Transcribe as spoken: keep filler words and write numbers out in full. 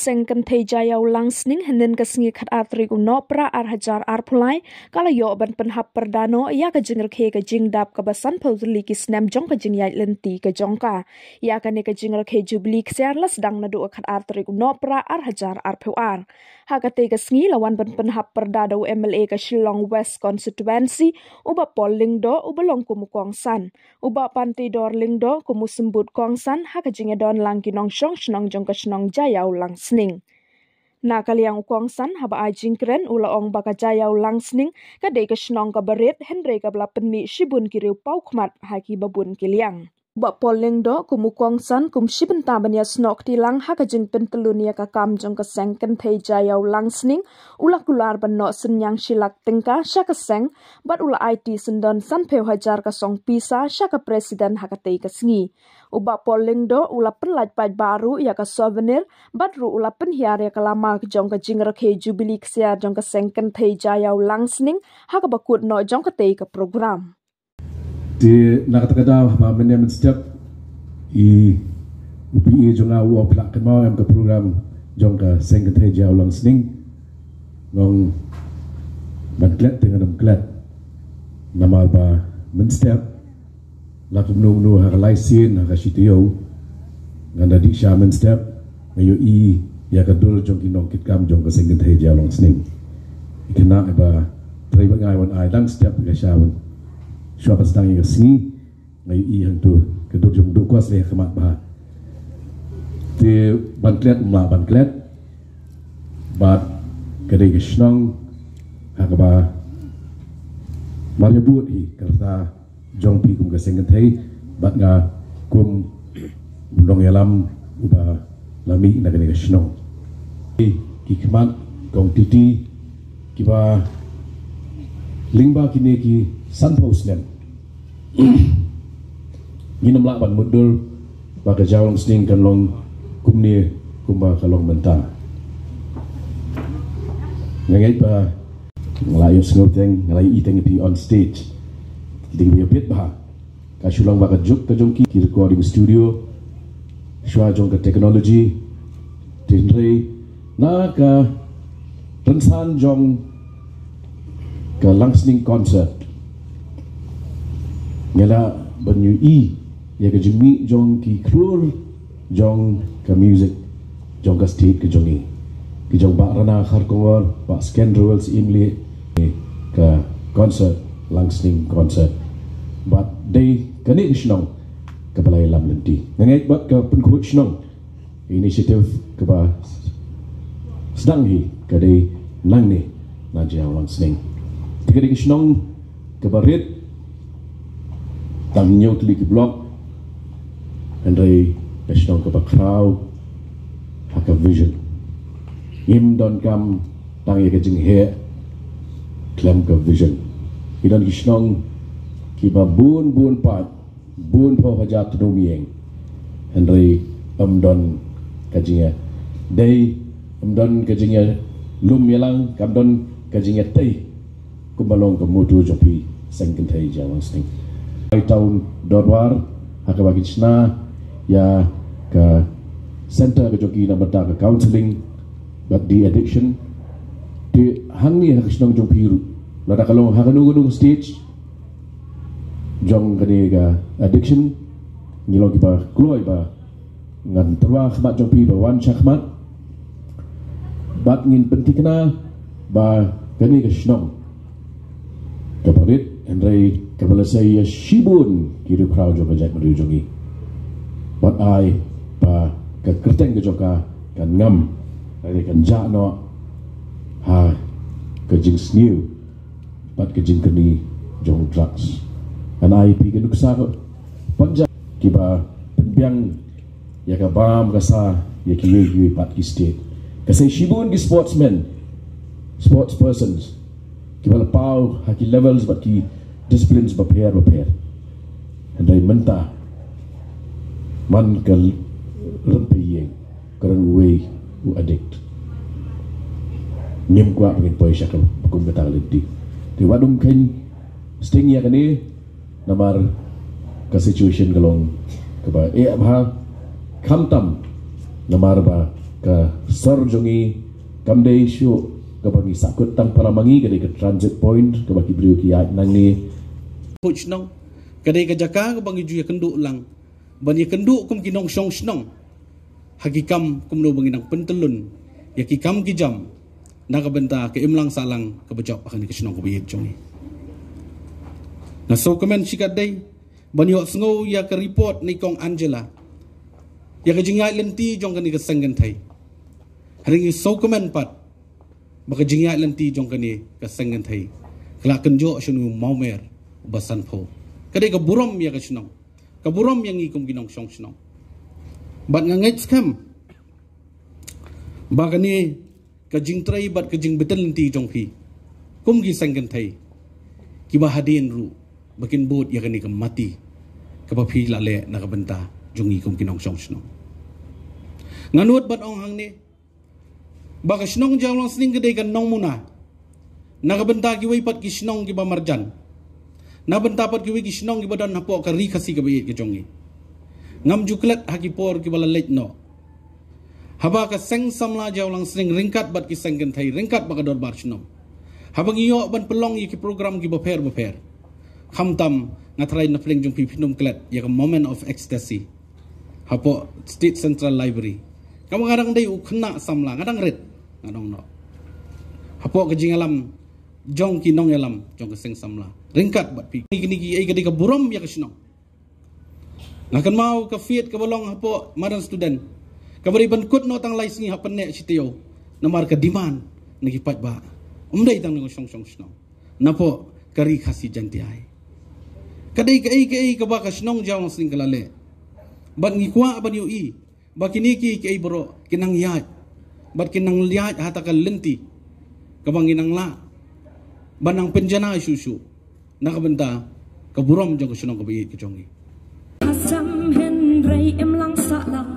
Seng kynthei Jaiaw Langsning hynnin ka sngi khatar tarik u Nohprah ar hajar arphew lai ka la ïoh ban pynhap pyrda noh ïa ka jingrakhe ka jingdap kaba sanphew tylli ki snem jong ka jingïaid lynti ka jong ka. Ïa kane ka jingrakhe Jubilee Ksiar la sdang naduh ka khatar tarik u Nohprah ar hajar arphew ar. Ha katei ka sngi la wan ban pynhap pyrda da u M L A ka Shillong West Constituency, u Bah Paul Lyngdoh, uba long kum u kongsan, u Bah Pantidor Lyngdoh kum u symbud kongsan ha ka jingïadon lang ki nongshong shnong jong ka shnong Jaiaw Langsning. Na ka liang u kongsan, haba ai jingkren, u la ong ba ka Jaiaw Langsning ka dei ka shnong kaba rit, hynrei kaba la pynmih shibun ki riewpawkhmat ha kiba bun ki liang. Bah Paul Lyngdoh kum u kongsan, kum shi bynta ban ïasnoh kti lang ha ka jingpyntyllun ïa ka kam jong ka seng kynthei Jaiaw Langsning, u la kular ban noh synñiang shi lak tyngka sha ka seng, bad u la aiti syndon sanphew hajar ka song pisa sha ka president ha katei ka sngi. U Bah Paul Lyngdoh u la pynlait paidbah ruh ïa ka souvenir, bad ruh u la pynhiar ïa ka lama jong ka jingrakhe Jubilee Ksiar jong ka seng kynthei Jaiaw Langsning ha kaba kut noh jong katei ka program. Te na kata ka daw, haba mynne mynstep, i, u P A jong nga u ong phi lah kynmaw em ka program jong ka seng kynthei Jaiaw Langsning. Nga ong ban klet te ngan ym klet. Namar ba mynstep, la kumno kumno ha ka lai sien, ha ka shi taïew, ngan da dih sha mynstep, nga ïohi ïa ka dur jong ki nongkitkam jong ka seng kynthei Jaiaw Langsning. Kane ba trei ba ngai wan ai dang step ka sha wan. Shuwa ba sdang ïa ka sngi, nga ïohi hangto ka dur jong u dukwas leh ha khmat bha. Te ban klet, ym lah ban klet. Bad ka dei ka shnong ha kaba mar ïa bud hi ka rta jong phi kum ka seng kynthei, bad nga kum u nongïalam uba la mih na kane ka shnong. Ki khmat kong titi kiba lyngba kine ki sanphew snem, ngin ym lah ban mutdur ba ka Jaiaw Langsning kan long kumne kumba ka long mynta. Nga ngeit ba nga la ïohsngew teng, nga la ïohi teng ïa phi on stage. Ki dei ba ïa bit bha. Ka shu long ba ka juk ka jong ki, ki recording studio, shuwa jong ka technology, te hynrei na ka rynsan jong ka Langsning Concert, nga lah ban ïohi ïa ka jingmih jong ki khlur jong ka music jong ka state ka jong ngi. Ki jong Bah Rana Kharkongor, Bah Skendrewell Syiem Lieh, ka concert, Langsning Concert. Bad dei kane ka shnong kaba la ïalam lynti. Nga ngeit bad ka pynkhuid shnong, initiative kaba sdang hi ka dei nangne na Jaiaw Langsning. Te ka dei ka shnong kaba rit, tang hynñiew tylli ki block, hynrei ka shnong kaba khraw ha ka vision. Ngim donkam tang ïa ka jingheh khlem ka vision. Ki don ki shnong kiba bun bun pat, bun phew hajar tnum ïing, hynrei ym don ka jingïadei, ym don ka jingïalum ïalang, kam don ka jingïatei. Kumba long ka motto jong phi seng kynthei Jaiaw Langsning. Ai town Dorbar ha kaba ki shna ïa ka center ka jong ki na bynta ka counselling bad de-addiction. Te hangne ha ka shnong jong phi ruh, lada ka long ha kano kano stage jong kane ka addiction, ngi long kiba kloi ba ngan tyrwa khmat jong phi ba wan shakhmat. Bad ngin pynthikna ba kane ka shnong kaba rit, hynrei kaba la sei ïa shibun ki riewkhraw jong ka jaitbynriew jong ngi. Bad ai ba ka kyrteng ka jong ka kan ngam, hynrei kan jah noh ha ka jingsniew bad ka jingkyrni jong drugs. Ngan ai phi ka nuksa ka pynjah kiba pynbiang ïa ka bam ka sa ïa kiwei kiwei pat ki state. Ka sei shibun ki sportsmen, sports persons, kiba la paw ha ki levels bad ki disciplines bapher bapher. Hynrei mynta man ka rympei ïing ka don uwei u addict. Ngim kwah ba ngin poi sha ka kum kata ka lynti. Te wat ym kheiñ sting ïa kane, namar ka situation ka long kaba eh bha, khamtam namar ba Ka sor jong ngi kam dei shuh kaba ngi sahkut tang para ma ngi, ka dei ka transit point kaba ki briew ki ïaid nangne. Ka dei ka jaka kaba ngi ju ïakynduh lang ban ïakynduh kum ki nongshong shnong ha ki kam kumno ba ngin nang pyntyllun ïa ki kam ki jam na ka bynta ka imlang sahlang kaba jop ha kane ka shnong kaba ïeit jong ngi. Nga sngewkmen shikatdei ban ïohsngew ïa ka report na i Kong Angela ïa ka jingïaid lynti jong kane ka seng kynthei. Hynrei ngi sngewkmen pat ba ka jingïaid lynti jong kane ka seng kynthei ka la kynjoh sha une u mawmer uba sanphew. Ka dei ka burom ïa ka shnong, ka burom ïa ngi kum ki nongshong shnong. Bad nga ngeit skhem ba kane ka jingtrei bad ka jingbit lynti jong phi kum ki seng kynthei kiba hadien ruh ba kin bud ïa kane ka mati kaba phi la leh na ka bynta jong ngi kum ki nongshong shnong. Nga nud ban ong hangne ba ka shnong Jowlangsning ka dei ka nongmuna na ka bynta kiwei pat ki shnong kiba marjan, na bynta pat kiwei ki shnong kiba don hapoh ka Ri Khasi kaba ïeit ka jong ngi. Ngam ju klet ha ki por kiba la leit noh, haba ka seng samla Jowlangsning ryngkat bad ki seng kynthei, ryngkat bad ka dorbar shnong, haba ngi ïoh ban pynlong ïa ki program kiba pher bapher, khamtam nga tharai na pdeng jong phi phin ym klet ïa ka Moment of Ecstasy hapoh State Central Library. Kaba nga dang dei u khynnah samla, nga dang rit, nga dang noh hapoh ka jingïalam jong ki nongïalam jong ka seng samla ryngkat bad phi. Kine kiei ka dei ka burom ïa ka shnong. Nga kynmaw ka fiat kaba long hapoh madan student, kaba dei ban kut noh tang lai sngi hap pynneh shi taïew namar ka demand na ki paidbah, ym dei tang na ka shong shong shnong, napoh ka Ri Khasi Jaiñtia. Ka dei kaei kaei kaba ka shnong Jowlangsning ka la leh. Bad ngi kwah ban ïohi ba kine kiei kiei baroh kin nang ïaid bad kin nang ïaid ha kata ka lynti kaba ngin nang lah ban nang pynjanai shuh shuh na ka bynta ka burom jong ka shnong kaba ïeit ka jong ngi. Hasam hynrei imlang sahlang.